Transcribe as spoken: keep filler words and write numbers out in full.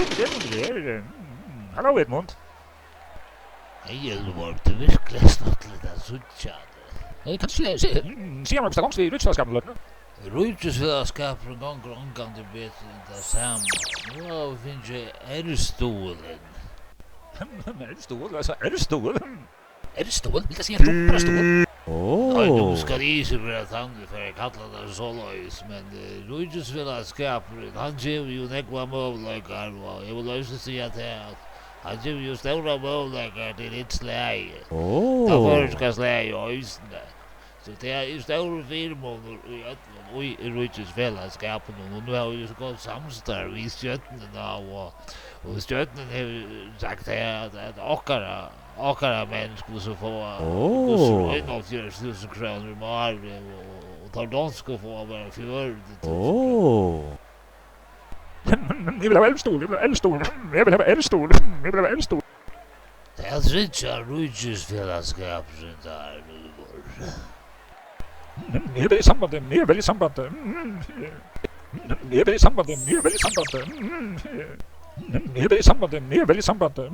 Edmund er her. Mm, halló, Edmund. Hey, Edvard, tað er virkuliga stuttligt at síggja teg. Hey, kanst ikki siga, siga, mm, siga mær, hvussu tað gongst við ríkisfelagsskapinum í løtuni? Ríkisfelagsskapurin gongur ongantíð betur enn tað sama. Nú hava vit fingið R-stuðulin. R-stuðul, altso, R-stuðul. R-stuðul, vil tað siga, dumbrastuðul? Nei, nú skal eg ikki vera tann, eg fari at kalla tað soleiðis, men, eh, ríkisfelagsskapurin, hann gevur jú nógvar møguleikar, og eg vil eisini siga tað, at hann gevur jú stórar møguleikar til hitt slagið. Tað føroyska slagið eisini. So tað er stórur fyrimunur í øllum, í ríkisfelagsskapinum, og nú hava vit so gott samstarv við Stjørnuna, og, og Stjørnin hevur sagt her, at, at okkara, okkara menn skulu so fáa hvussu, einoghálvfjerðs túsund krónur um árið, og, og, og teir donsku fáa bara fjøruti túsund krónur. Eg vil hava elvstuðul, eg vil hava elvstuðul, eg vil hava elvstuðul, eg vil hava elvstuðul. Tað tryggjar ríkisfelagsskapurin, tað er nú. Eg vil í sambandi, eg vil í sambandi. Eg vil í sambandi, eg vil í sambandi. Eg vil í sambandi, eg vil í sambandi.